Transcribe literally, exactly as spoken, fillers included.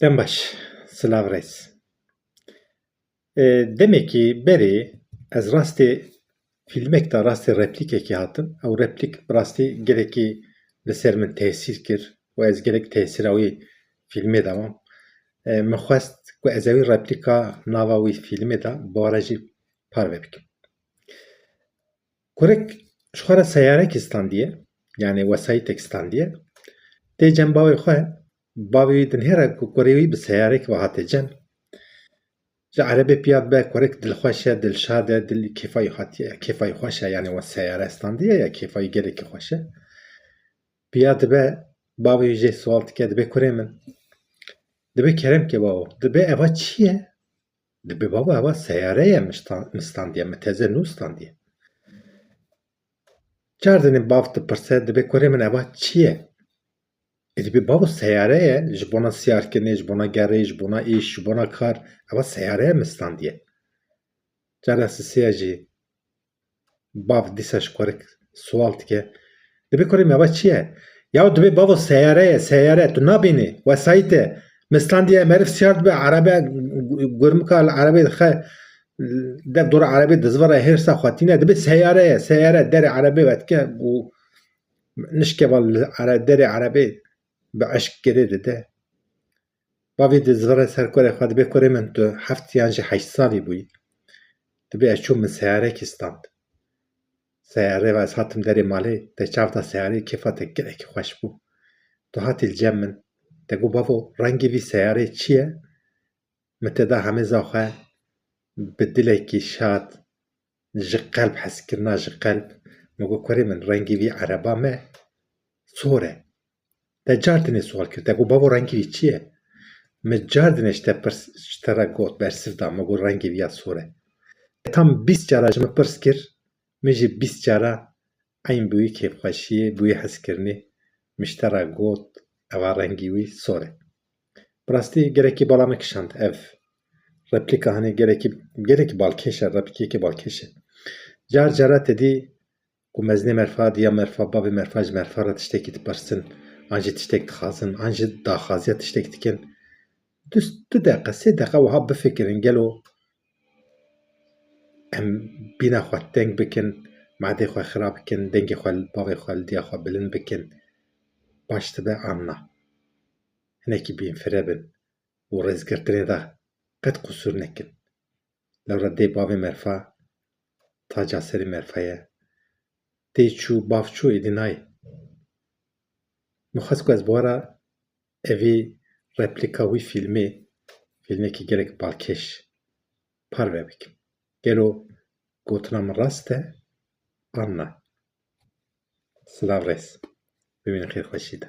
Dem baş, silav rêz. E, demekî berê ez rastê fîlmek de rastê replîkekê hatim. Ew replîk bi rastî gelekî li ser min tesîr kir û ez gelek tesîra wî fîlmê de mam. E, min xwest ku ez ewî replîka nava wî fîlmê de bi we re jî parve bikim. Kurek ji xwe re seyarekî standiye, yanî wesayîtek standiye. Tê cem bavê xwe, bavê wî dinihêre ku kurê wî bi seyarekî ve hate cem. Ji erebê piya dibe, kurek dilxweş e, dilşad e, dil kêfa wî hatiye, kêfa wî xweş e, yanî we seyare standiye ya kêfa wî gelekî xweş e. Piya dibe, bavê wî jê sual dike, dibe kurê min. Dibe kerem ke bavo, dibe eva çi ye? Dibe bavo, eva seyare ye, mişta-, min standiye, min teze nû standiye. Çar dinê bav dipirse, dibe kurê min eva çi ye? E, dibe bavo seyare ye, ji bona siyarkirinê, ji bona gerê, ji bona îş, ji bona kar, eva seyare ye, min standiye. Cara sisiya jî bav dîsa ji kurek sual dike. Dibe kurê min, eva çi ye? Ya dibe bavo seyare ye, seyare, tu nabînî, wesayît e. Min standiye, meriv siyar dibe, erebe, gurmika li erebê dixe, dev dora erebê dizvire, hêrsa xwe tîne, dibe seyare ye, seyare, derê erebê vedike û nişkeva li ere-, derê erebê bi eşk girê dide. Bavê dizvire ser kurê xwe, dibe kurê min, tu heft yan jî heşt salî bûyî. Dibe ez çûm, min seyarekî stand. Seyare ve ez hatim derê malê, te çav da seyarê, kêfa te gelekî xweş bû. Tu hatî li cem min, te got, bavo, rengê vî seyarê çi ye? Min te da hemêza xwe bi dilekî şad, ji qelb, hezkirina ji qelb. Min got, kurê min, rengê vî ereba me sor e. Te car dinê sual kir, te got, bavo, rengê wî çi ye? Min car dinê ji te pirs, ji te re got, bersiv da, min got, rengê vî ya sor e. Te tam bîst cara ji min pirs kir, min jî bîst cara eyn bi wî kêfxweşiyê, bi wî hezkirinê, min ji te re got, eva rengî wî sor e. Bi rastî gelekî bala min kişand ev replîka, hanê gelekî, gelekî balkêş e, replîkekê balkêş e. Car cara te dî ku mezinê merfa, diya merfa, bavê merfa ji merfa re tiştekî dipirsin, an jî tiştek dixwazin, an jî daxwaziya tiştek dikin. Du, du deqe, sê deqe wiha bifikirin, gelo em bîna xwe teng bikin, madê xwe xira bikin, dengê xwe li bavê xwe, li diya xwe bilind bikin, baş dibe an na? Hinekî bînfire bin û rêzgirtinê de qet qusûr nekin. Lewra dê bavê merfa, taca serê merfa ye. Dê çû, bav çû, êdî nayê. Min xwest ku ez bi we re evî replîka wî fîlmê, fîlmekî gelek balkêş, parve bikim. Gelo gotina min rast e an na? Silav rêz. Bimînin xêrxweşî de.